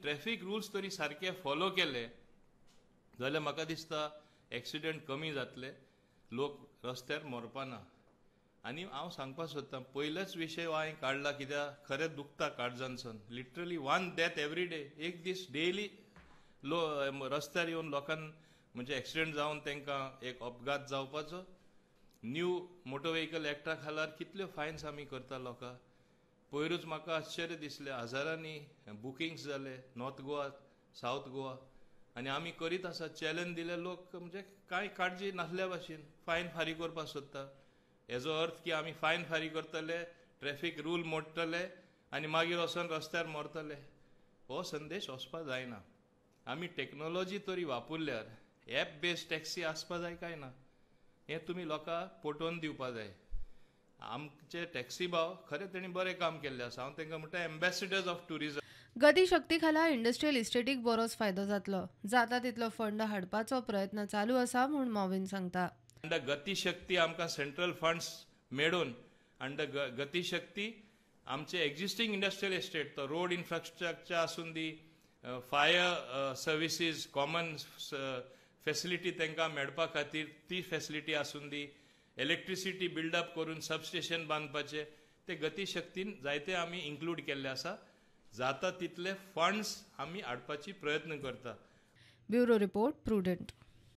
Traffic rules तरी सारके follow केले जाल्यार म्हाका दिसता एक्सिडंट कमी जातले, लोक रस्त्यार मरपाना. आनी हांव सांगपाक सोदतां, पयलोच विशय हांवें काडला कित्याक खरें दुखता काळजानसून. Literally one death every day, एक दीस डेली लो रस्त्यार येवन लोकांक म्हणजे एक्सिडंट जावन तांकां एक अपघात जावपाचो. न्यू मोटर व्हेकल एक्टा खालार कितल्यो फायन्स आमी करता लोकांक. पयरूच म्हाका आश्चर्य दिसलें, हजारांनी बुकिंग्स जाले नॉर्थ गोवा, सावथ गोवा, आनी आमी करीत आसा. चॅलेंज दिले लोक म्हणजे कांय काळजी नासल्या भाशेन फायन फारीक करपाक सोदता. हेजो अर्थ की आमी फायन फारीक करतले, ट्रॅफिक रूल मोडटले आनी मागीर वचोन रस्त्यार मरतले, हो संदेश वचपा जायना. आमी टॅक्नोलॉजी तरी वापरल्यार एप बेस्ड टॅक्सी आसपा जाय काय ना, हें तुमी लोकांक पटोवन दिवपा जाय. आमचे टॅक्सी भाव खरें तेणी बरें काम केल्लें आसा, हांव तांकां म्हणटा एम्बेसिडर्स ऑफ ट्युरिजम. गतीशक्ती खाला इंडस्ट्रियल इस्टेटीक बरोच फायदो जातलो. जाता तितलो फंड हाडपाचो प्रयत्न चालू आसा म्हूण मॉविन सांगता. अंडर गतीशक्ती आमकां सेंट्रल फंड्स मेळून अंडर गतीशक्ती आमचे एक्झिस्टींग इंडस्ट्रियल इस्टेट, तो रोड इन्फ्रास्ट्रक्चर आसून दी, फायर सर्विसीज, कॉमन फेसिलिटी तांकां मेळपा खातीर ती फेसिलिटी आसून दी, इलेक्ट्रिसिटी बिल्डअप करून सबस्टेशन बांदपाचे, ते गतीशक्तीन जायते आमी इन्क्लूड केल्ले आसा. जाता तितले फंड्स आमी हाडपाची प्रयत्न करता. Bureau report, Prudent.